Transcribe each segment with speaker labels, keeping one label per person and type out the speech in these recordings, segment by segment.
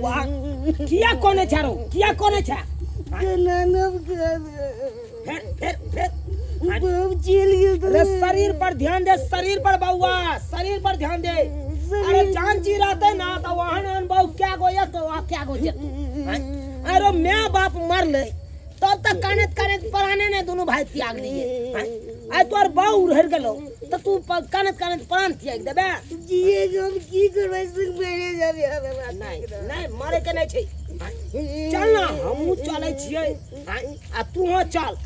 Speaker 1: बौआ किया कोने छै रो किया कोने छै फेर फेर फेर अरे शरीर पर ध्यान दे शरीर पर बौआ शरीर पर ध्यान दे अरे जान जी रहते ना तो वहन वहन बहु क्या गो ये तो वहाँ क्या गो जे अरे मैं बाप मर ले तब तक कानत कानत पराने ने दोनों भाई त्याग लिए आय तोर बहु रह गेलो तो तू कानत कानत प्राण त्याग देबे
Speaker 2: जिए के हम की करबै से मरे जाबे हमरा
Speaker 1: नहीं नहीं मरे के नहीं छै चल ना हमहूँ चलै छियै आ तू चल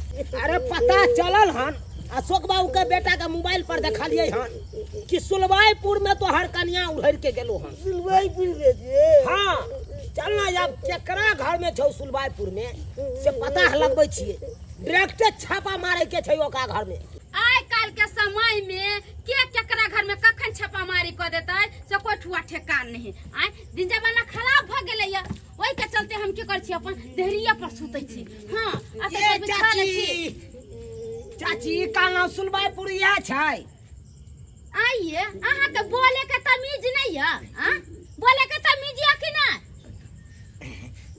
Speaker 1: अरे पता चलल हन अशोक बाबू के बेटा के मोबाइल पर देखलियै हन कि सुलवाईपुर में तो हर कन्या उधर के गेलो हन
Speaker 2: सुलवाईपुर में छै
Speaker 1: हाँ चल ना अब केकरा घर में छौ सुलवाईपुर में से पता लगबै छियै डायरेक्टे छापा मारे के छै ओकरा घर में
Speaker 3: आइ काल्हि के समय में के केकरा घर में कखन छापामारी कऽ देतै से कोई ठुआ ठेकान नहीं आइ दिन जमाना खराब भऽ गेलैया ओहि के चलते हम की करै छी अपन देहरिया पर सुतै छी हाँ आ
Speaker 1: ए
Speaker 3: तऽ बिछा लै छी
Speaker 1: चाची चाची कहलहुँ सुलवाईपुर इएह छै
Speaker 3: आइए अहाँ के बोले के तमीज नहीं है आ बोले के तमीज या कि ना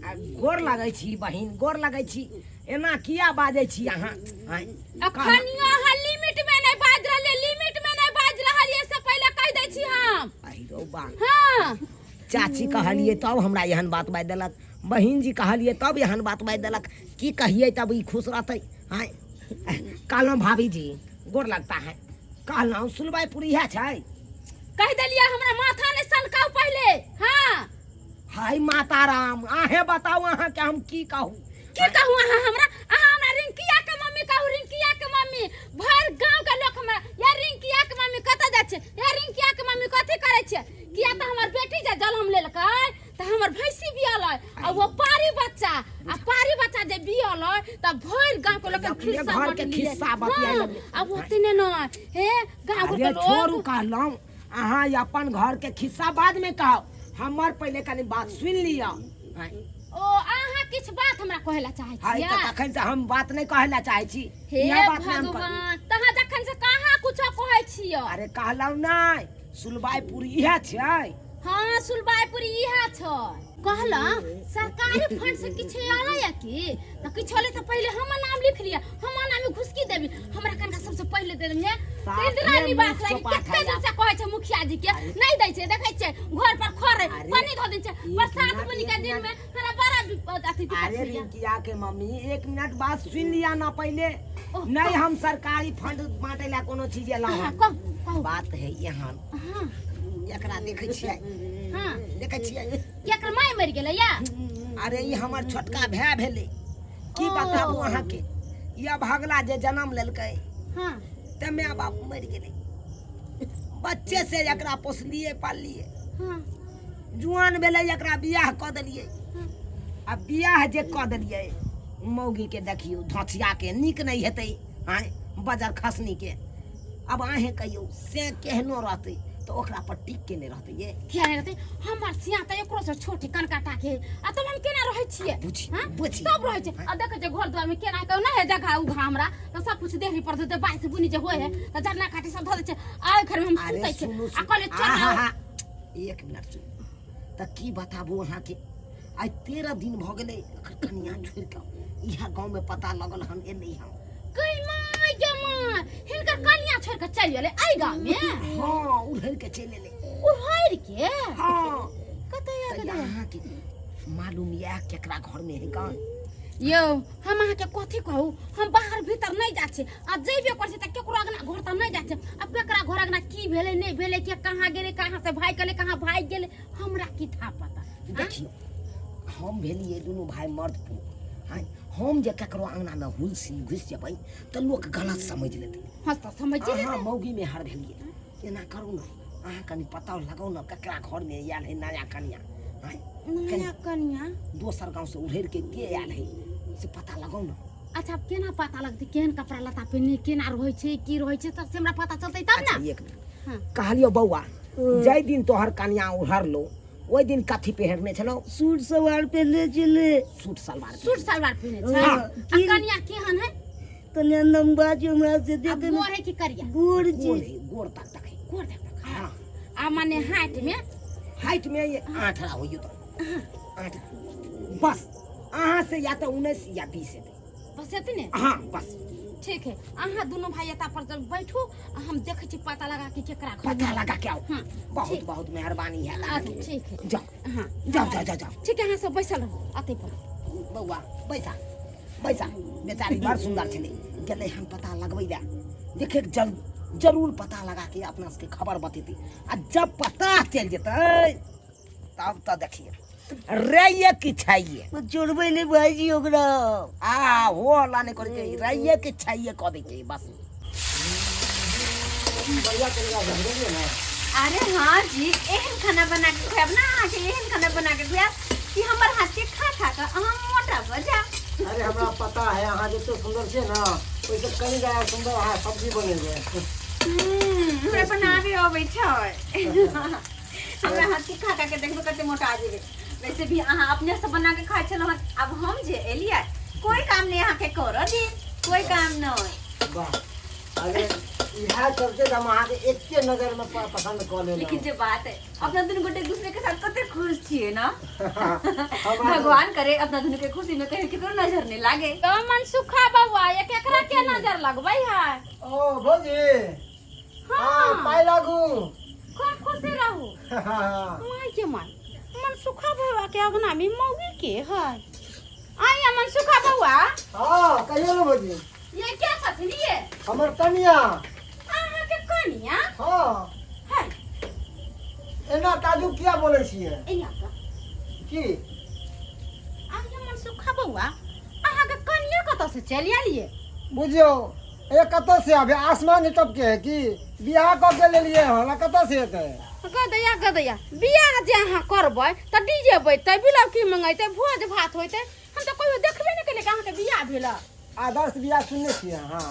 Speaker 1: आ गोर लगै छी बहिन गोर लगै छी एना किया बाजै छी अहाँ आँय?
Speaker 3: अखनियो अहाँ लिमिट में नहीं बाज रहलियै लिमिट में नहीं बाज रहलियै से पहिले कहि दै छी हम
Speaker 1: अहि रौ बा
Speaker 3: हाँ
Speaker 1: चाची कहलियै तब हमरा एहन बात बाजि देलक बहिन जी कहलियै तब एहन बात बाजि देलक की कहियै तब ई खुश रहतै आँय कहलहुँ भाभी जी गोर लगता है कहलहुँ सुलवाईपुर इएह छै
Speaker 3: कहि देलियै हमरा माथा नहि सनकाउ पहिले हाँ
Speaker 1: हाय माता राम अहें बताउ अहाँके हम की कहू
Speaker 3: की कहू अहाँ हमरा अहाँ हमरा रिंकिया के मम्मी कहू रिंकिया के मम्मी भरि गांव के लोक हमरा या रिंकिया के मम्मी कतऽ जाइ छै या रिंकिया के मम्मी कथी करै छै किया तऽ हमर बेटी जे जन्म लेलकै तऽ हमर भैंसी बियलै आ वो पारी बच्चा आ पारी बच्चा जे बियलै तऽ भरि गांव के लोक
Speaker 1: अपने
Speaker 3: खिस्सा
Speaker 1: घर के
Speaker 3: बटलियै।
Speaker 1: खिस्सा बतियाए
Speaker 3: हाँ,
Speaker 1: लगलै।
Speaker 3: आ ओतने नहि हे गांव के
Speaker 1: अरे छोड़ू
Speaker 3: लोक
Speaker 1: कहलहुँ अहाँ अपन घर के खिस्सा बाद में कहब हमर पहिले कनि बात सुनि लिअ आँय।
Speaker 3: ओ अहाँ किछु बात हमरा कहै लए चाहै
Speaker 1: हाय
Speaker 3: छियै
Speaker 1: तऽ तखन से हम बात नहि कहै लए चाहै छी
Speaker 3: हे
Speaker 1: इएह बात नहि हम कहब।
Speaker 3: भगवान तहाँ जखन से कहाँ कुछो कहै छियै
Speaker 1: अरे कहलहुँ नहि सुलवाईपुर इएह छै
Speaker 3: हाँ सुलबाईपुर इएह छै कहला सरकारी फंड से किछु आलै या की तऽ किछु अलै तऽ पहिले हमर नाम लिख लिअ हमर नाम में घुसकी देबी हमरा कनका सबसे पहिले दे देबी हे
Speaker 1: साफे
Speaker 3: इंदिरा निवास
Speaker 1: मुँह
Speaker 3: लागी
Speaker 1: चोपा
Speaker 3: कते
Speaker 1: खाइ
Speaker 3: दिन से कहै छै मुखिया जी के नहीं दै छै देखै छै घर पर खर है
Speaker 1: अरे,
Speaker 3: पानी धो दै छै
Speaker 1: एक
Speaker 3: बरसात
Speaker 1: मिनट,
Speaker 3: बुनी के
Speaker 1: एक
Speaker 3: दिन में
Speaker 1: मिनट।
Speaker 3: हमरा बड़ा विपद अथी दिक्कत
Speaker 1: अरे
Speaker 3: होइया
Speaker 1: रिंकिया के मम्मी एक मिनट बात सुन लिया ना पहले
Speaker 3: ओह,
Speaker 1: नहीं हम सरकारी फंड बांटे ला कोनो चीज एलहुँ
Speaker 3: हाँ,
Speaker 1: हन।
Speaker 3: कहू कहू
Speaker 1: बात है यहाँ
Speaker 3: हाँ
Speaker 1: एकरा देखै छियै
Speaker 3: हाँ
Speaker 1: देखै छियै
Speaker 3: केकर माय मरि गेलै या
Speaker 1: अरे ई हमर छोटका भाय भेलै की
Speaker 3: ओ।
Speaker 1: बताबू अहाँके ई अभागला जे जन्म लेलकै
Speaker 3: हाँ
Speaker 1: तऽ माय बाप मरि गेलै बच्चे से एकरा पोसलियै पाललियै
Speaker 3: हाँ
Speaker 1: जुआन भेलै एकरा बियाह कऽ देलियै
Speaker 3: हाँ
Speaker 1: आ बियाह जे कऽ देलियै मौगीके देखियौ धोथियाके नीक नहि हेतै आँय बजर खसनीके अब अहें कहियौ से केहनो रहतै तऽ ओकरा पर टिक के नहि रहतै ये
Speaker 3: किया नहि रहतै हमर सिया तऽ एकरो से छोट कनकाटा के आ तब हम केना रहै छियै
Speaker 1: बुझी
Speaker 3: हाँ?
Speaker 1: बुझी
Speaker 3: तब रहै छै आ देखै छै घर दुआर में केना के नहि है जगह उघा हमरा तऽ सब कुछ देहरी पर दे बाइस बुनी जे होय है तऽ जरना काटी सब धऽ दै छै आ ओहि घर में हम
Speaker 1: अरे
Speaker 3: सुतै छियै
Speaker 1: सुनू
Speaker 3: आ कहलियै चल
Speaker 1: आहा, एक मिनट सुनू तऽ की बताबू अहाँके आइ 13 दिन भऽ गेलै एकर कनिया छोड़ि कऽ इएह गाँवमे पता लगल हन एलै हन
Speaker 3: गई माय गे माय हिनकर कनिया छोड़ के चलि गेलै एहि गाँव में
Speaker 1: हँ उड़ैर के चलि एलै
Speaker 3: उड़ैर के
Speaker 1: हँ
Speaker 3: कतऽ
Speaker 1: तऽ
Speaker 3: गेलै
Speaker 1: अहाँके मालूम यऽ केकरा घरमे है गाँव
Speaker 3: यौ हम अहाँके कथी कहू हम बाहर भीतर नहि जाइ छी आ जेबे करै छी तऽ केकरो अङ्गना घर तऽ नहि जाइ छी आ केकरा घर अङ्गना की भेलै नहि भेलै के कहाँ गेलै कहाँ से भागि गेलै कहाँ भागि गेलै हमरा की था पता आँय?
Speaker 1: देखियौ हम भेलियै दुनू भाय मर्द पुरुख आँय हम जे ककरो अङ्गनामे हुलसी घुसि जेबै तऽ लोक गलत समझि लेतै
Speaker 3: हँ तऽ समझि
Speaker 1: अहाँ मौगी में हर भेलियै एना करू ने अहाँ कनि पता लगाउ ने ककरा घरमे आयल है नया कनिया आँय
Speaker 3: नया कनिया
Speaker 1: दोसर गाँव से उधेर के के आयल है से पता लगाउ ने
Speaker 3: अच्छा आब केना पता लगतै केहन कपड़ा लत्ता पहिने केना रहै छै की रहै छै तऽ से हमरा पता चलतै तब
Speaker 1: अच्छा
Speaker 3: ने
Speaker 1: एक मिनट
Speaker 3: हाँ।
Speaker 1: कहलियौ बौआ जाहि दिन तोहर कनिया उड़लो ओहि दिन कथी पहिरने छलौ
Speaker 2: सूट सलवार पहिरने छलै
Speaker 1: सूट सलवार
Speaker 3: सूट सलवार पहिने छै
Speaker 1: हाँ।
Speaker 3: आ कनिया केहन है
Speaker 2: कनिया लम्बा छै हमरा से
Speaker 3: आ
Speaker 2: देखे मे
Speaker 3: गोर है कि करिया
Speaker 2: गोर छै
Speaker 1: गोर है गोर तक तक है
Speaker 3: गोर देख
Speaker 1: हाँ
Speaker 3: आ माने हाइट में
Speaker 1: हाइट में ये आठरा होइयो तो आठ बस अहाँ से या तऽ 19 या 20 हेतै।
Speaker 3: बस एतने?
Speaker 1: हाँ बस।
Speaker 3: ठीक है, अहाँ दुनू भाई एता पर जब बैठू आ हम देखै छी पता लगा के केकरा घर
Speaker 1: पता लगा के आओ।
Speaker 3: हाँ,
Speaker 1: बहुत
Speaker 3: ठीक।
Speaker 1: बहुत मेहरबानी है।
Speaker 3: अच्छा ठीक है,
Speaker 1: जाओ।
Speaker 3: हाँ
Speaker 1: जाओ जाओ जाओ जाओ।
Speaker 3: ठीक है, अहाँ सब बैसल रहू अतै पर।
Speaker 1: बौआ बैसा बैसा, बेचारी बड़ सुंदर छलै, गेलै हम पता लगबै लए, देखे जल जरूर पता लगा के अपना सबके खबर बतेतै, आ जब पता चलि जेतै तब तऽ देखिए रैये कि छैये।
Speaker 2: छोड़बै नहि भाईजी ओकरा।
Speaker 1: आ हो हल्ला नहि करै छै, रैये कि छैये कऽ दै छै बस।
Speaker 4: बढ़िया तरीका से बुझलियै ने।
Speaker 5: अरे हाँ जी, एहन खाना बना के खुआब ना अहाँके, एहन खाना बना के खुआब कि हमर हाथ के खा खा के अहाँ मोटा भऽ जायब।
Speaker 4: अरे हमरा पता है अहाँ जते सुंदर छियै ना ओहिसँ कनि जादा सुंदर अहाँ सब्जी बनेबै।
Speaker 5: हमरा बनाबे अबै छै, हमरा हाथ के खा खा के देखबै कते मोटा जेबै। वैसे भी अहाँ अपने से बना के खाइ छलहुँ हँ, आब हम जे एलियै कोई काम नहीं अहाँके करऽ दी, कोई काम नहीं।
Speaker 4: वाह, अरे इएह चलते हम अहाँके एके नजरमे पसंद कऽ लेलहुँ।
Speaker 5: लेकिन जे बात है अपना दुनू गोटे एक दूसरे के साथ कते खुश छियै ना।
Speaker 4: हमरा
Speaker 5: भगवान करे अपना दुनू के खुशी में कहीं केकरो नजर नहीं लागे।
Speaker 3: तो मन सुखा बौआ, एक एकरा के नजर लगबै है?
Speaker 4: ओ भौजी। हाँ पाइ लागू।
Speaker 3: खूब खुशी रहू। माय के माय, मन सुखा बौआ के अगना में मौगी के है। आइया मन सुखा बौआ।
Speaker 4: हाँ कहियो ने भौजी।
Speaker 3: ये क्या छथिन ये?
Speaker 4: हमर कनिया।
Speaker 3: अहाँ के कनिया?
Speaker 4: हाँ।
Speaker 3: है।
Speaker 4: एना ताजुब किया बोलै छियै?
Speaker 3: एना का?
Speaker 4: की?
Speaker 3: आइया मन सुखा बौआ, अहाँ के कनिया कतऽ से चलि आलियै?
Speaker 4: बुझियौ ए कतऽ से आबे, आसमान टपके है कि बियाह कऽ के लेलियै हन, कतऽ से एतै?
Speaker 3: गदैया गदैया, बियाह जे अहाँ करबै तऽ डीजे बजतै, बिलौकी मंगैतै, भोज भात होइतै, हम तऽ कहियो देखबे नहि केलियै कि अहाँके बियाह भेल।
Speaker 4: आदर्श बियाह सुनने छियै अहाँ?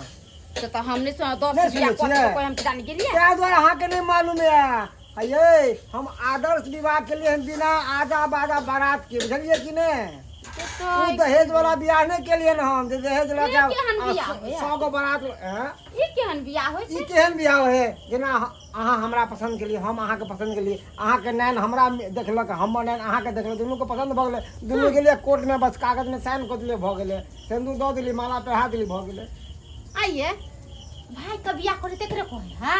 Speaker 3: से तऽ हम नहि सुनल, दस
Speaker 4: नहि
Speaker 3: बियाह
Speaker 4: सुनने
Speaker 3: कऽ
Speaker 4: छियै?
Speaker 3: कोइ हम तऽ जानि गेलियै।
Speaker 4: ताहि दुआरे अहाँके नहि मालूम यऽ। ये हम आदर्श विवाह के लिए बिना आजा बाजा बारात के, बुझलियै कि नहि? ओ दहेज वाला बियाह नहि केलियै ने हम, जे दहेज लऽ
Speaker 3: ई
Speaker 4: के
Speaker 3: केहन बियाह होइए?
Speaker 4: 100 गो बारात। हैं?
Speaker 3: ई केहन बियाह होइ
Speaker 4: ई
Speaker 3: छै?
Speaker 4: केहन बियाह होइ? जेना अहाँ हमरा पसंद केलियै, हम अहाँके पसंद केलियै, अहाँके नैन हमरा देखलक, हमर नैन अहाँके देखलक, दुनूके पसंद भऽ गेलै, दुनू गेलियै कोर्टमे, बस कागजमे साइन कऽ देलियै, भऽ गेलै, सिन्दूर दऽ देलियै, माला पहिरा देलियै, भऽ गेलै।
Speaker 3: आइये भाई के बियाह करे तेकरे कहै है।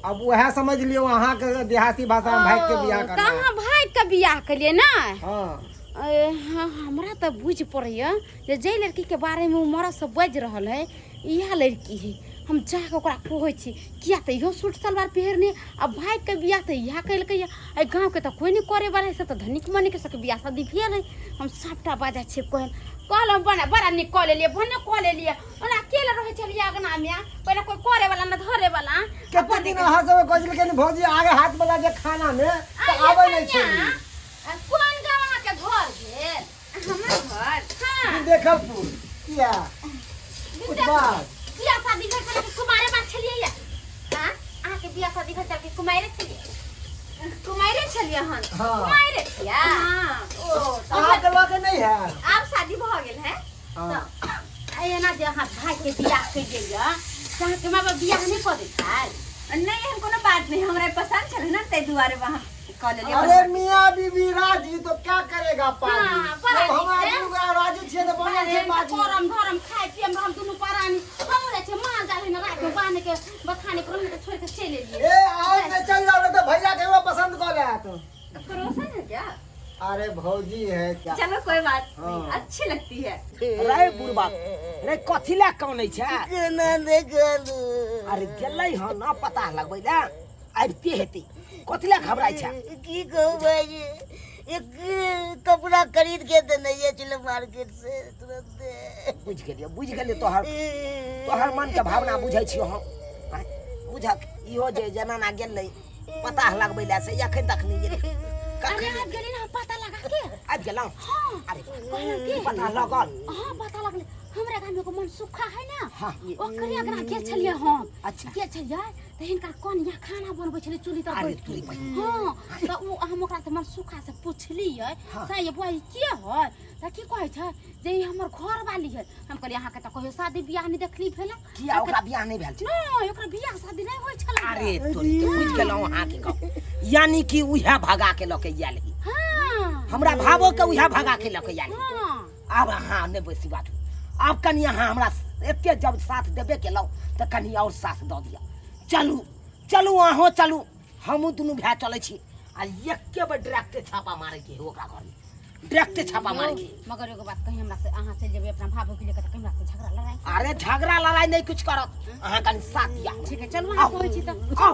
Speaker 4: अब वएह समझ लियौ अहाँके देहाती भाषामे भाई के बियाह
Speaker 3: ओ, तऽ
Speaker 4: करना।
Speaker 3: अहाँ भाई के बियाह केलियै ने?
Speaker 4: हाँ।
Speaker 3: ए, हाँ, हमरा तऽ बुझि पड़ैया जे जाहि लड़कीके बारेमे ओ मरद सब बाजि रहल है इएह लड़की है। हम जाकऽ ओकरा कहै छी, किया तऽ इहो सूट सलवार पहिरने आ भाइके बियाह तऽ इएह केलकै। एहि गाँवके तऽ कोइ नहि करैवला है, सब तऽ धनिक मनिक सबके बियाह शादी भेल है। हम सबटा बाजै छियै कहल कहलहुँ बना बड़ा नीक कऽ लेलियै, भने कऽ लेलियै। ओना अकेले रहै छलियै अङ्गनामे, पहिले कोइ करैवला नहि धरैवला।
Speaker 4: कते दिन अहाँ सब कहै छलियै कनि भौजी आगे हाथ वाला जे खाना मे तऽ आबै नहि छै।
Speaker 3: कोन गाँव अहाँके घर भेल?
Speaker 5: हमर घर?
Speaker 3: हाँ।
Speaker 4: देखलपुर। किया? कुछ बात?
Speaker 3: बियाह शादी भेल छलै कि कुमारे बात छलियै या? हाँ? अहाँके बियाह शादी भेल छलै कि कुमारे छलियै?
Speaker 5: कुमारे छलियै हन।
Speaker 4: हाँ।
Speaker 3: कुमारे छियै?
Speaker 5: हाँ।
Speaker 3: ओ, तऽ
Speaker 4: अहाँके लऽ के नहि है?
Speaker 5: आब शादी भऽ गेल है।
Speaker 4: हाँ।
Speaker 3: तऽ एना जे अहाँ भाइके बियाह केलियै यऽ, तऽ अहाँके माय बाप बियाह नहि कऽ दै छै?
Speaker 5: नहि, एहन कोनो बात नहि, हमरा पसंद छलै ने ताहि दुआरे हम कऽ लेलियै।
Speaker 4: अरे मियाँ बीबी राजी तो क्या करेगा पाजी?
Speaker 3: हाँ, बड़ा
Speaker 4: जब हमरा
Speaker 3: नीक है।
Speaker 4: दुनू गोरा राजी छियै तऽ बनल छै बाजी।
Speaker 3: करम धरम खाय पियम हम दुनू परानी, हम रहै छै माल जाल है ना रात में बान्ह के बथाने पर रहने के छोड़ के चलि एलियै।
Speaker 4: ए आज नहीं चल जाओ तो भैया के वो पसंद कऽ लेत।
Speaker 5: पड़ोसन है क्या?
Speaker 4: अरे भौजी है क्या?
Speaker 5: चलो कोई बात नहीं,
Speaker 4: हाँ।
Speaker 5: अच्छी लगती है।
Speaker 1: रे बुढ़बा रे, कथी लए कानै छै?
Speaker 2: केना देखलू?
Speaker 1: अरे गेलै हँ ना पता लगबै लए, आबिते हेतै, कथी लए घबराइ छै?
Speaker 2: की कहू भाईजी, एक कपड़ा खरीद के देने ये चलो मार्केट से तुरंत।
Speaker 1: बुझि गेलियै, बुझि गेलियै, तोहर तोहर मन के भावना बुझै छियौ हम। आँय, बुझक इहो जे जनाना गेलै पता लगबै लए से एखन तक नहि गेलै।
Speaker 3: अरे
Speaker 1: कखन
Speaker 3: आबि गेली ना हम पता लगा के?
Speaker 1: आबि गेलहुँ?
Speaker 3: हाँ।
Speaker 1: अरे
Speaker 3: कहलहुँ की?
Speaker 1: पता लगल?
Speaker 3: हाँ पता लगलै। हमरा गाममे एगो मन सुखा है ना,
Speaker 1: हाँ।
Speaker 3: ओकरे अगना गेल छलियै हम।
Speaker 1: अच्छा।
Speaker 3: गेल छलियै तऽ हिनका कनिया खाना बनबै छलै चूल्ही तर
Speaker 1: अरे
Speaker 3: बैठ के।
Speaker 1: तोरी बहिन।
Speaker 3: हाँ, तऽ ओ हम ओकरा से मन सुखा से पुछलियै,
Speaker 1: हाँ।
Speaker 3: से ये बुआ ई के है? तऽ की कहै छै जे ई हमर घर वाली है। हम कहलियै अहाँके तऽ कहियो शादी बियाह नहि देखली भेल।
Speaker 1: किया ओकरा बियाह नहि भेल छै?
Speaker 3: नहि, ओकरा बियाह शादी नहि होइ छलै।
Speaker 1: अरे तोरी के, बुझि गेलहुँ अहाँके गप, यानी कि उएह भगा के लऽ के आयल ही।
Speaker 3: हाँ।
Speaker 1: हमरा भावो के उहा भगा के लऽ के आयल।
Speaker 3: हाँ।
Speaker 1: आब अहाँ नहि बेसी बाजू, आब कनि अहाँ हमरा एते जब साथ देबे केलहुँ तऽ कनि आओर साथ दऽ दिअ। चलू चलू, अहूँ चलू, हमहूँ दुनू भाय चलै छी आ एके बेर डायरेक्टे छापा मारैके है ओकरा घरमे, डायरेक्टे छापा मारैके।
Speaker 3: मगर एगो बात कही, हमरा से अहाँ चलि जेबै अपना भाभो के लेकर तऽ हमरा से झगड़ा लड़ाई?
Speaker 1: अरे झगड़ा लड़ाई नहीं कुछ करत, अहाँ कनि साथ दिअ।
Speaker 3: ठीक है, चलू, अहाँ कहै छी तऽ
Speaker 1: आउ।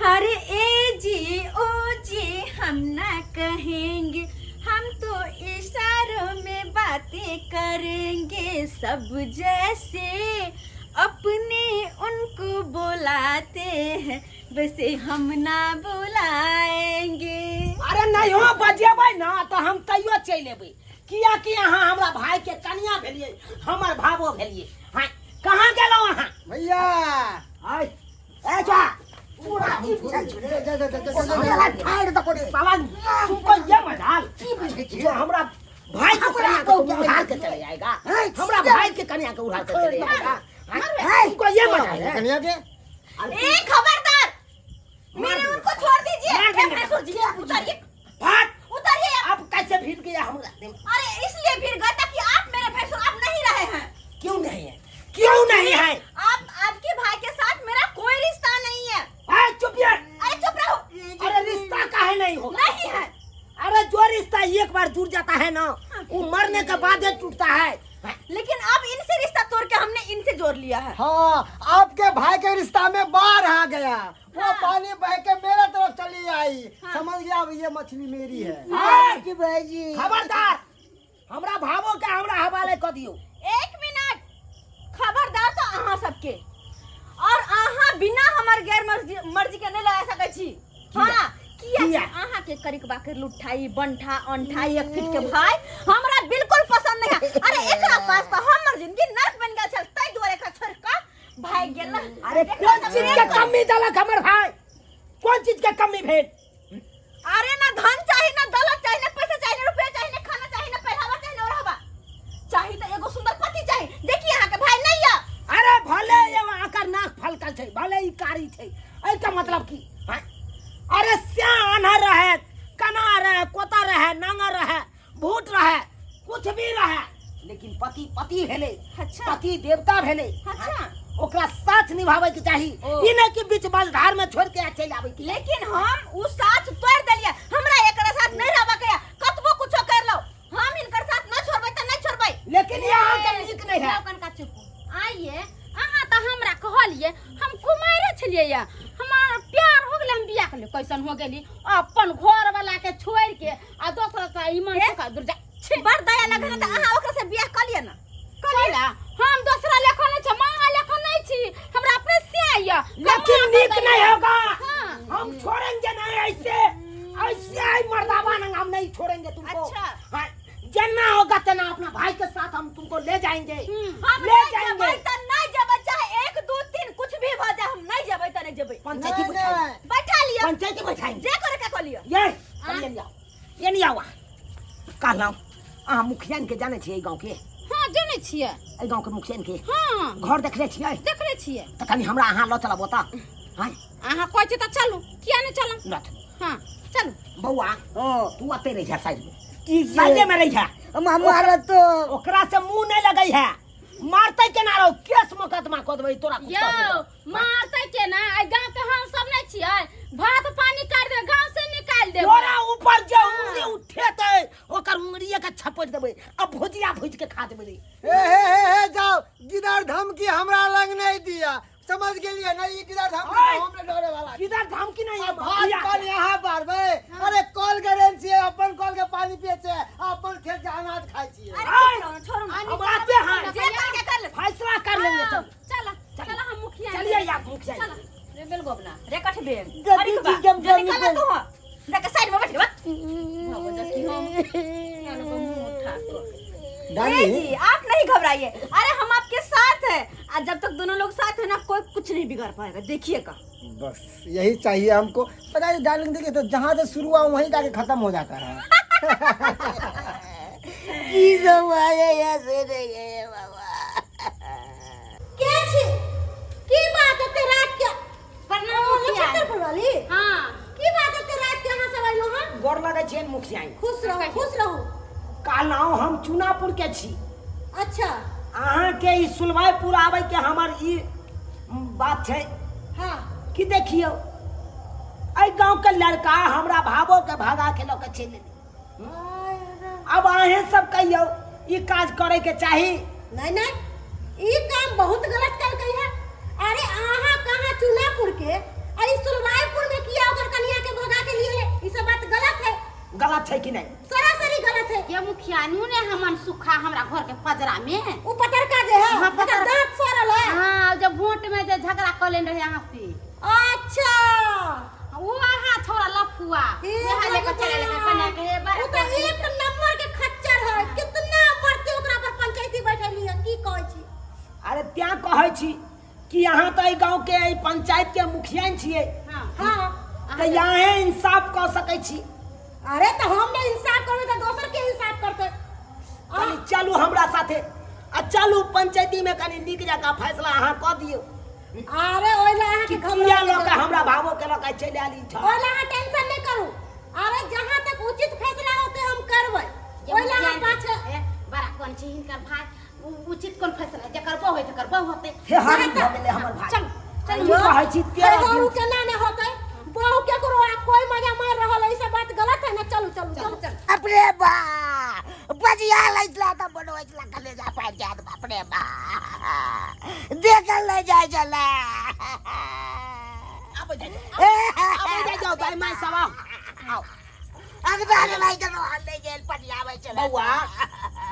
Speaker 5: अरे ए जी ओ जी हम ना कहेंगे, हम तो इशारों में बातें करेंगे, सब जैसे अपने उनको बुलाते हैं वैसे हम ना बुलाएंगे।
Speaker 1: अरे नहीं हो बजेबै ना तऽ हम तैयो चलि एबै, कियाकि अहाँ हमरा भाई के कनिया भेलियै, हमर भावो भेलियै। हाँ, कहाँ गेलहुँ अहाँ?
Speaker 4: भैया
Speaker 1: आय ए जा पूरा ठाड़ दको साला, तुमको ये मजाल जो हमरा भाई के कनिया के उधार के चले जाएगा, हमरा भाई के कनिया के उधार के चले जाएगा, तुमको ये मजाल है?
Speaker 4: कनिया के
Speaker 5: ए खबरदार, मेरे उनको छोड़ दीजिए।
Speaker 1: मार देंगे।
Speaker 5: ए, भैंसुर जी, उतारिए।
Speaker 1: भाग।
Speaker 5: उतारिए।
Speaker 1: आप कैसे भीड़ गया हमरा?
Speaker 5: अरे इसलिए भीड़ गया ताकि आप मेरे भैंसुर आप नहीं रहे हैं।
Speaker 1: क्यों नहीं है? क्यों नहीं है?
Speaker 5: आप आपके भाई के साथ मेरा कोई रिश्ता नहीं है।
Speaker 1: ए, चुप यार।
Speaker 5: अरे चुप रहो।
Speaker 1: अरे रिश्ता काहे नहीं होगा?
Speaker 5: नहीं है।
Speaker 1: अरे जो रिश्ता एक बार जुड़ जाता है ना, वो मरने के बाद ही टूटता है।
Speaker 5: लेकिन अब इनसे रिश्ता तोड़ के हमने इनसे जोड़ लिया है।
Speaker 4: हाँ, आपके भाई के रिश्ता में बाढ़ आ गया, वो
Speaker 5: हाँ।
Speaker 4: पानी बह के मेरा तरफ चली आई।
Speaker 5: हाँ।
Speaker 4: समझ गया अब ये मछली मेरी है।
Speaker 1: हाँ।
Speaker 2: जी भाई जी।
Speaker 1: खबरदार, हमरा भावो के हमरा हवाले कर दियो।
Speaker 5: एक मिनट, खबरदार तो अहाँ सबके, और अहाँ बिना हमर गैर मर्जी मर्जी के नहीं लगा सकै छी। हाँ, किया?
Speaker 1: किया?
Speaker 5: अहाँ के करिकबा के लुठाई बंठा अंठाई एक फीट के भाई हमरा बिल्कुल पसंद नहीं है। अरे एकरा पास तो हमर जिंदगी नर्क बन गेल छल, ताहि दुआरे एकरा छोड़ के भाग गेल।
Speaker 1: अरे कोन चीज के कमी देलक हमर भाई? कोन चीज के कमी भेल?
Speaker 5: अरे ना धन चाही, ना दौलत चाही, ना पैसा चाही, ना रुपया चाही, ना खाना चाही, ना पहनावा चाही, ना ओढ़ावा चाही, तो एगो सुंदर पति चाही। देखिए अहाँ के भाई नहीं है।
Speaker 1: अरे भले ये आकर नाक फलकल छै, भले ई कारी छै, एहि के मतलब की? हाँ? अरे श्यान रहे, कना रहे, कोता रहे, नांगर रहे, भूत रहे, कुछ भी रहे, लेकिन पति पति भेलै।
Speaker 5: अच्छा।
Speaker 1: पति देवता भेलै।
Speaker 5: अच्छा।
Speaker 1: हाँ? ओकरा साथ निभावे के चाही।
Speaker 5: ओ।
Speaker 1: ई नहीं कि बीच मझधार में छोड़ के चलि आबै के।
Speaker 5: लेकिन हम उ साथ तोड़ देलियै, हमरा एकरा साथ नहीं रहबा के, कतबो कुछो कर लो हम इनकर साथ न छोड़बै त नहीं छोड़बै।
Speaker 1: लेकिन ये अहाँ के नीक नहीं है।
Speaker 3: जाउ कनका चुप। आइए अहाँ तऽ हमरा कहलिए, हम कुमारे छलिए या हमार प्यार हो गेलै, हम बियाह कर कैसन हो गेली अपन घर वाला के छोड़ के आ दोसर से ईमान सुखा दूर जा। छी।
Speaker 5: बड़ दया लगे त अहाँ ओकरा से बियाह क लिअ ना।
Speaker 3: कहिला हम दोसरा लेखन नहीं छी, माँ लेखन नहीं छी, हमरा अपने से आइया।
Speaker 1: लेकिन नीक नहीं होगा।
Speaker 3: हाँ।
Speaker 1: हम छोड़ेंगे नहीं, ऐसे ऐसे आई मर्दावा नंग हम नहीं छोड़ेंगे तुमको।
Speaker 5: अच्छा।
Speaker 1: हाँ, जना होगा तना अपना भाई के साथ हम तुमको ले जाएंगे।
Speaker 5: हम
Speaker 1: ले
Speaker 5: नहीं
Speaker 1: जाएंगे।
Speaker 5: जेबै त नहीं जेबै, चाहे 1 2 3 कुछ भी भ जाए, हम नहीं जेबै त नहीं जेबै।
Speaker 1: पंचायती
Speaker 4: नहीं,
Speaker 1: बैठाएंगे।
Speaker 4: नहीं।
Speaker 5: बैठा लिअ।
Speaker 1: पंचायती बैठाएंगे।
Speaker 5: जे करे के क लिअ।
Speaker 1: ये ये नहीं आओ, ये नहीं आओ। कहलहुँ अहाँ मुखिया के जाने छियै गाँव के?
Speaker 3: हाँ जाने छियै।
Speaker 1: एहि गाँव के मुखिया के?
Speaker 3: हाँ।
Speaker 1: घर देखले छियै?
Speaker 3: देखले छियै।
Speaker 1: तऽ कनि हमरा अहाँ लऽ चलब ओतऽ। हाँ?
Speaker 3: अहाँ कहै छियै तऽ चलू, किया नहि चलब?
Speaker 1: लऽ चलू।
Speaker 3: हाँ चलू।
Speaker 1: बौआ
Speaker 2: हाँ।
Speaker 1: तू अते रहिया साइड में।
Speaker 2: ठीक छै।
Speaker 1: साइडे में रहिया।
Speaker 2: हम मारत तो।
Speaker 1: ओकरा से मुंह नहीं लगै है, मारतै केना रहो, केस मोकदमा कऽ देबै तोरा। कुछ
Speaker 3: यौ
Speaker 1: कऽ देबै।
Speaker 3: मारतै केना? आइ गाँव के हम सब नहीं छियै, भात पानी काटि देबै, गाँव से निकालि देबै।
Speaker 1: तोरा ऊपर जे उंगली उठेतै ओकर उंगलिये के छपटि देबै आ भुजिया भुजि के खा देबै।
Speaker 4: हे हे हे हे जाओ, गिदड़ धमकी हमरा लग नहीं दिया, समझ गेलिए ना? ई गिदड़ धमकी
Speaker 1: ओए!
Speaker 4: हम नहीं डरे वाला।
Speaker 1: किधर धमकी नहीं है,
Speaker 4: भात
Speaker 1: भुजिया।
Speaker 4: पानी यहाँ बारबै। अरे कल गरेन छियै, अपन कल के पानी पिए छियै, अपन खेत के अनाज खाइ छियै।
Speaker 5: अरे चुप रहो ना, छोड़ो ना।
Speaker 1: हम आते हैं,
Speaker 5: जे करे के कर ले।
Speaker 1: फैसला कर लेंगे। चल
Speaker 3: चल चल हम मुखिया।
Speaker 1: चलिए आप मुखिया।
Speaker 3: चल
Speaker 5: रे बेल गोबना रे कठ बेल।
Speaker 2: गदी
Speaker 5: अरे
Speaker 2: जी जम
Speaker 5: जो
Speaker 2: जम
Speaker 5: निकाला
Speaker 2: निकल।
Speaker 5: तू हो देख साइड में बैठ बा जबकि हम यार को मुंह उठा के। ए
Speaker 4: डाली
Speaker 5: जी आप नहीं घबराइए, अरे हम आपके साथ हैं, और जब तक दोनों लोग साथ हैं ना कोई कुछ नहीं बिगाड़ पाएगा, देखिएगा।
Speaker 4: बस यही चाहिए हमको। पता है डार्लिंग, देखिए तो जहाँ से शुरू हुआ वहीं जाके खत्म हो जाता है।
Speaker 2: की सब आया यहाँ से रह गए बाबा।
Speaker 3: के छी? की बात एते रात के? प्रणाम मुखिया।
Speaker 5: नक्षत्र पर वाली?
Speaker 3: हाँ। की बात एते रात के अहाँ सब
Speaker 6: अयलहुँ हँ?
Speaker 1: गोर लगै छियनि मुखिया।
Speaker 6: खुश रहू, खुश रहू।
Speaker 1: कहलहुँ हम चुनापुर के छी।
Speaker 6: अच्छा।
Speaker 1: अहाँके ई सुलभाईपुर आबै के हमर ई बात छै।
Speaker 6: हाँ।
Speaker 1: कि देखियौ एहि गांव के लड़का हमरा भावो के भगा के लऽ के चलि गेलै। अब अहें सब कहियौ ई काज करे के चाही?
Speaker 6: नहीं नहीं, ई काम बहुत गलत कलकै है। अरे अहाँ कहाँ चुनापुर के आ ई सुलभाईपुर में किया ओकर कनिया के भगा के लिए है? ई सब बात गलत है।
Speaker 1: गलत छै कि नहीं?
Speaker 6: सरासरी गलत है।
Speaker 3: ये मुखिया नू ने हमन सुखा हमरा घर के पजरा में
Speaker 6: उ पतरका जे है,
Speaker 3: हाँ,
Speaker 6: ओकर
Speaker 3: पतरका।
Speaker 6: दांत सड़ल है।
Speaker 3: हाँ, जब वोट में जे झगड़ा कर लेने रहे यहाँ से।
Speaker 6: अच्छा।
Speaker 3: वो अहाँ छोरा लफुआ।
Speaker 6: हे
Speaker 3: यहाँ लेके चले लेके
Speaker 6: भगवान।
Speaker 3: कन्या के हे
Speaker 6: उ तो एक नंबर के खच्चर है। कितना मरते ओकरा पर पंचायती बैठेली है, की कहै छी?
Speaker 1: अरे त्यां कहै छी कि अहाँ तऽ एहि गांव के एहि पंचायत के मुखिया छियै।
Speaker 3: हाँ।
Speaker 6: हाँ।
Speaker 1: तऽ यहाँ इंसाफ कऽ सकै छी।
Speaker 6: अरे तऽ हम नहि इंसाफ करबै तऽ दोसर के इंसाफ करतै?
Speaker 1: कनि चलू हमरा साथे आ चलू पंचायती में कनि नीक जकाँ फैसला अहाँ कऽ दियौ।
Speaker 6: अरे ओहि ला अहाँ
Speaker 1: कि
Speaker 6: के
Speaker 1: किया लऽ के हमरा भावो के लऽ के चलि आयल ई छौड़ा?
Speaker 6: ओहि ला अहाँ टेंशन नहि करू। अरे जहाँ तक उचित फैसला होतै हम करबै। ओहि ला अहाँ पाछे
Speaker 3: ए, बड़ा कोन छै हिनकर भाई? उचित कोन फैसला जकर बहु होय तकर बहु होतै।
Speaker 1: हे हरी भऽ गेलै हमर भाई।
Speaker 3: चल चल।
Speaker 1: की कहै छी 13
Speaker 6: बहू
Speaker 1: दिन
Speaker 6: केना नहि होतै? बहू केकरो आ कोई मजा मार रहल है, ई सब बात गलत है ना। चलू चलू चलू चलू।
Speaker 2: अपने बा बजिया लैतला तऽ बनबै छला कलेजा पारि जायत। बाप रे बा, देखल नहि जाइ छलै।
Speaker 1: आबै जाइ जाउ, आबै जाइ जाउ, दाइ माय सब आउ आउ।
Speaker 2: अगदा के नहि तऽ रहल नहि गेल, पटियाबै छलै।
Speaker 1: बौआ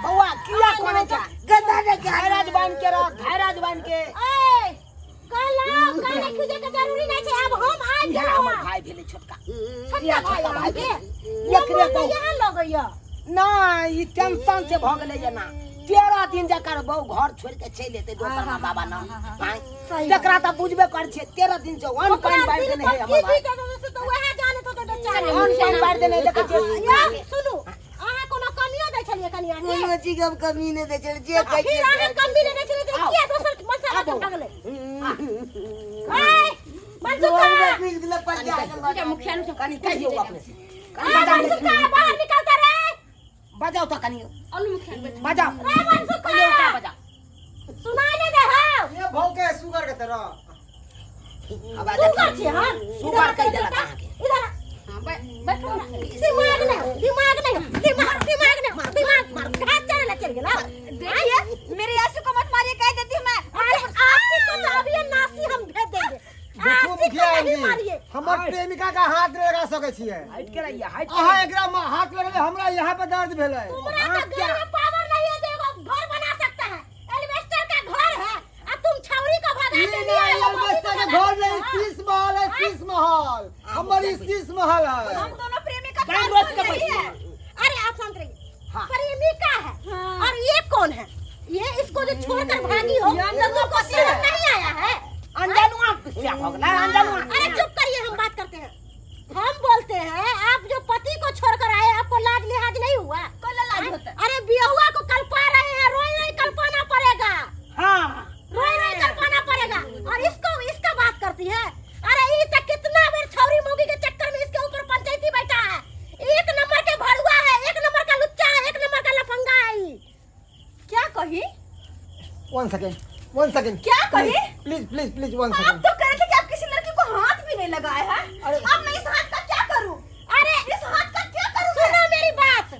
Speaker 1: बौआ किया कोने छ?
Speaker 2: गंदा ने क्या
Speaker 1: धैरज बान्ह के रख, धैरज बान्ह के।
Speaker 6: ए कहलहुँ काने खींचे के जरूरी नहीं छै। अब हम आबि
Speaker 1: इएह
Speaker 6: गेलहुँ।
Speaker 1: हमर भाई भेलै छोटका।
Speaker 6: छोटका
Speaker 1: इएह
Speaker 6: भाई
Speaker 1: छोटका भाई
Speaker 6: अहाँके?
Speaker 1: भेलै। एकरे
Speaker 6: मोन
Speaker 1: बहु
Speaker 6: यहाँ लगैया
Speaker 1: नहि, ई टेंशन से भऽ गेलै जे ना 13 दिन जकर बहु घर छोड़ि के चलि एतै दोसर माँ बाबा ना आँय,
Speaker 6: सही।
Speaker 1: तकरा तऽ बुझबे कर छियै 13 दिन से वन
Speaker 6: ओकरा
Speaker 1: पानि बारि
Speaker 6: दिल
Speaker 1: देने
Speaker 6: पर
Speaker 1: है
Speaker 6: की
Speaker 1: हमर भाई।
Speaker 6: बीतत होतै से तऽ वएह जानैत होतै बेचारा।
Speaker 1: वन पानि बारि देने देखै छियै।
Speaker 6: यार सुनू, अहाँ कोनो कमियो दै छलियै कनिया के?
Speaker 2: कोनो चीज हम कमी नहि दै छलियै, जे कहै
Speaker 6: फिर
Speaker 2: छियै।
Speaker 6: अहाँ कमी नहि दै छलियै तऽ
Speaker 1: आउ।
Speaker 6: किया दोसर मसाला के
Speaker 1: आबो।
Speaker 6: भगलै? ए मनसुखा,
Speaker 2: घरमे घुसि गेलै पंचायत।
Speaker 3: पूजा मुखिया नु
Speaker 1: कनि कहियौ अपने से। कनि
Speaker 6: ए
Speaker 1: बजाउ ने।
Speaker 6: मनसुखा, बाहर निकलता रे।
Speaker 1: बजाउ तऽ कनि।
Speaker 3: अनु मुखिया नु बैठो।
Speaker 1: बजाउ।
Speaker 6: रे मनसुखा,
Speaker 1: पहिले ओकरा बजाउ।
Speaker 6: सुनाई नहि दे हौ?
Speaker 4: ये भौके सुगर के तरह।
Speaker 1: आब
Speaker 6: सुगर छी हम?
Speaker 1: सुगर कहि देलक अहाँके।
Speaker 6: इधर आ।
Speaker 3: हां, बैठो ना।
Speaker 6: दिमाग नहीं, दिमाग नहीं, दिमाग दिमाग नहीं, दिमाग घास चढ़े ला चल गेला।
Speaker 5: देखिए मेरे आंसू को मत मारिए, कह देती हूँ मैं।
Speaker 6: अरे आसी को तो अभी ये नासी हम भेज देंगे।
Speaker 4: देखू
Speaker 6: आसी को
Speaker 4: मुखिया
Speaker 6: नहीं
Speaker 4: जी,
Speaker 6: मारिए।
Speaker 4: हमर प्रेमिका का हाथ नहीं लगा सकै छियै।
Speaker 1: हटि के रहिए, हटि के
Speaker 4: अहाँ
Speaker 1: रहिए।
Speaker 4: एकरा हाथ लगले हमरा यहाँ पे दर्द भेलै।
Speaker 6: तुम्हारा
Speaker 1: हाँ,
Speaker 6: तो
Speaker 1: क्या?
Speaker 6: घर में पावर नहीं है जो एगो घर बना सकता है। एल्वेस्टर का घर है आ तुम छौरी को भगा
Speaker 4: ई
Speaker 6: के
Speaker 4: नहीं
Speaker 6: लिए आए हो, बॉबी
Speaker 4: एल्बेस्टर
Speaker 6: को
Speaker 4: के
Speaker 6: भगा
Speaker 4: घर
Speaker 6: के
Speaker 4: नहीं,
Speaker 6: हाँ।
Speaker 4: शीश महल है, शीश महल। हमर ई शीश महल है।
Speaker 5: हम दोनों प्रेमी का
Speaker 1: गाम
Speaker 5: प्यार
Speaker 1: रोक के
Speaker 5: सुन रही
Speaker 1: बैठिए।
Speaker 5: है।
Speaker 6: अरे आप शांत रहिए।
Speaker 1: हाँ।
Speaker 6: प्रेमिका है और ये कौन है? ये इसको जो छोड़कर भागी हो तो तुमको शर्म नहीं आया है?
Speaker 1: अनजानुआ से भऽ गेलै अनजानुआ।
Speaker 6: अरे चुप करिए, हम बात करते हैं। हम बोलते हैं आप जो पति को छोड़कर आए आपको लाज लिहाज नहीं हुआ?
Speaker 5: कौन लाज होता है?
Speaker 6: अरे बियहुआ को कल्पा रहे हैं, रोई रोई कल्पाना पड़ेगा।
Speaker 1: हाँ।
Speaker 6: रोई रोई कल्पाना पड़ेगा और इसको इसका बात करती है। अरे ये तो कितना बार छौरी मोगी के चक्कर में इसके ऊपर पंचायती बैठा है। एक नंबर के भड़ुआ है, एक नंबर का लुच्चा है, एक नंबर का लफंगा है ई।
Speaker 5: क्या कही?
Speaker 4: वन सेकेंड, वन सेकेंड।
Speaker 5: क्या कही?
Speaker 4: प्लीज प्लीज प्लीज वन
Speaker 5: आप
Speaker 4: सेकेंड।
Speaker 5: तो कह रहे थे कि आप किसी लड़की को हाथ भी नहीं लगाए हैं।
Speaker 4: अरे-
Speaker 5: अब मैं इस हाथ का क्या करूं?
Speaker 6: अरे
Speaker 5: इस हाथ का क्या करूं मैं?
Speaker 6: सुनो मेरी बात,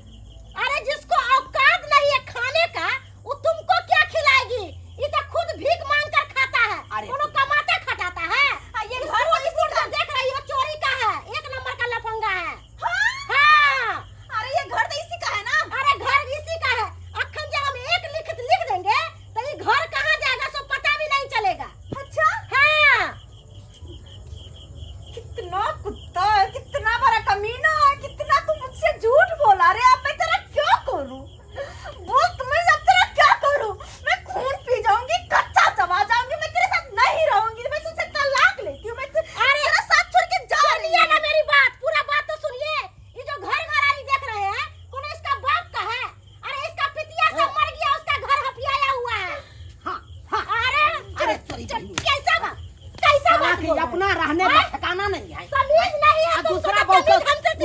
Speaker 6: अरे जिसको औकात नहीं है खाने का वो तुमको क्या खिलाएगी? ये तो खुद भीख मांग कर खाता है।
Speaker 1: अरे
Speaker 6: कोनो कमाता खटाता है?
Speaker 5: हाँ, ये
Speaker 6: इस
Speaker 5: घर तो
Speaker 6: सूट
Speaker 5: इसी
Speaker 6: बूट
Speaker 5: का।
Speaker 6: जो देख रही हो चोरी का है, एक नंबर का लफंगा है।
Speaker 5: हाँ?
Speaker 6: हाँ।
Speaker 5: अरे ये घर तो इसी का है ना?
Speaker 6: अरे घर इसी का है। अखन जब हम एक लिखित लिख देंगे तो ये घर कहाँ जाएगा सो पता भी नहीं चलेगा।
Speaker 5: अच्छा।
Speaker 6: हाँ।
Speaker 5: कितना कुत्ता।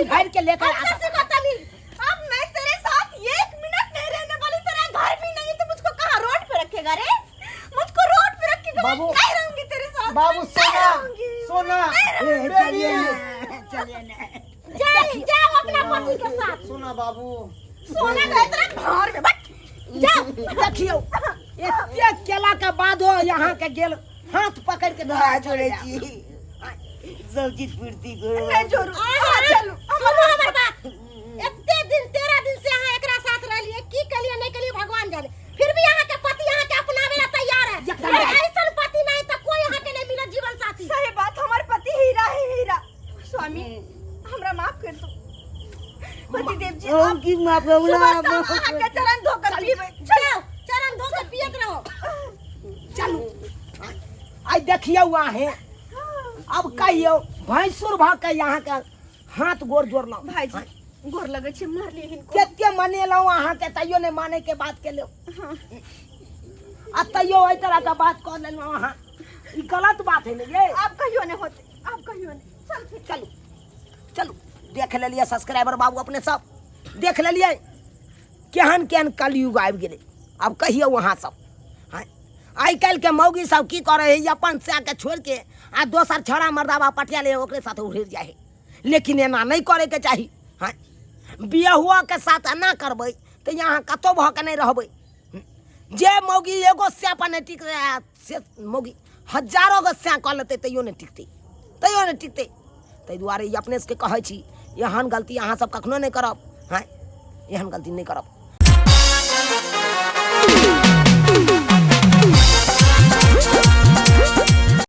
Speaker 6: सीखो।
Speaker 1: उघाड़ के लेकर
Speaker 6: हमसे
Speaker 1: आता
Speaker 6: सीखो तमीज।
Speaker 5: अब मैं तेरे साथ एक मिनट नहीं रहने वाली, तेरा घर भी नहीं है तो मुझको कहाँ रोड पे रखेगा रे? मुझको रोड पे रखेगा, मैं
Speaker 4: बाबू।
Speaker 5: नहीं रहूंगी तेरे साथ।
Speaker 4: बाबू
Speaker 5: मैं नहीं
Speaker 4: सोना
Speaker 5: रहूंगी।
Speaker 4: सोना
Speaker 2: ए,
Speaker 4: बेबी
Speaker 2: चलिए ना, चलिए ना।
Speaker 6: जाओ जाओ अपना पति के साथ।
Speaker 4: सोना बाबू
Speaker 5: सोना का इतना घर में बट
Speaker 6: जाओ।
Speaker 1: देखियो एते केला के बादो यहाँ के गेल हाथ पकड़ के
Speaker 2: ना जोड़े छी सब चीज पूर्ति करो
Speaker 5: मैं जोरू हाँ चलो।
Speaker 6: सुनो हमर बात, एते दिन 13 दिन से अहाँ एकरा साथ रहलिए, की कलिए नहीं कलिए भगवान जाने, फिर भी अहाँ के पति अहाँ के अपनावे ला तैयार है।
Speaker 1: एकदम।
Speaker 6: और ऐसन पति नहीं तो कोई अहाँ के नहीं मिलत जीवन साथी।
Speaker 5: सही बात, हमारे पति हीरा है हीरा। स्वामी हमरा माफ कर दो पति देव जी।
Speaker 2: हम
Speaker 5: आप
Speaker 2: की माफ करू
Speaker 5: सुबह
Speaker 2: ना
Speaker 5: शाम अहाँ के चरण धोकर पीबै।
Speaker 6: जाओ चरण धो के पियत रहो।
Speaker 1: चलू आई देखियो आहे अब कहियो भैंसुर भऽ के यहाँ के हाथ गोर जोड़लहुँ।
Speaker 5: भाईजी गोर लगै छै, मार लिए हिनको।
Speaker 1: कते मनेलहुँ अहाँ के तैयो नहीं माने के बात के लियो आ तैयो एहि तरह के बात कऽ लेलहुँ अहाँ, ई गलत बात है ने ये।
Speaker 5: आप कहियो नहीं होते, आप कहियो नहीं। चल फिर
Speaker 1: चलू चलू देख लेलियै सब्सक्राइबर बाबू अपने सब देख लेलियै केहन केहन कलयुग आबि गेलै। आब कहियौ अहाँ सब, हाँ आइ काल्हिके मौगी सब की करै है, अपन सएहके छोड़िके आ दोसर छौड़ा मर्दाबा पटिया ले ओकरे साथ उड़ि जाइ है। लेकिन एना नहि करैके चाही। हाँ बियाहुआके साथ एना करबै तऽ यहाँ कतहु भऽ के नहि रहबै। जे मौगी एगो सएह पर नहि टिक से मौगी हजारो गो सएह कऽ लेतै तैयो नहि टिकतै, तैयो नहि टिकतै। ताहि दुआरे ई अपने सबके कहै छी एहन गलती अहाँ सब कखनो नहि करब। हाँ एहन गलती नहि करब।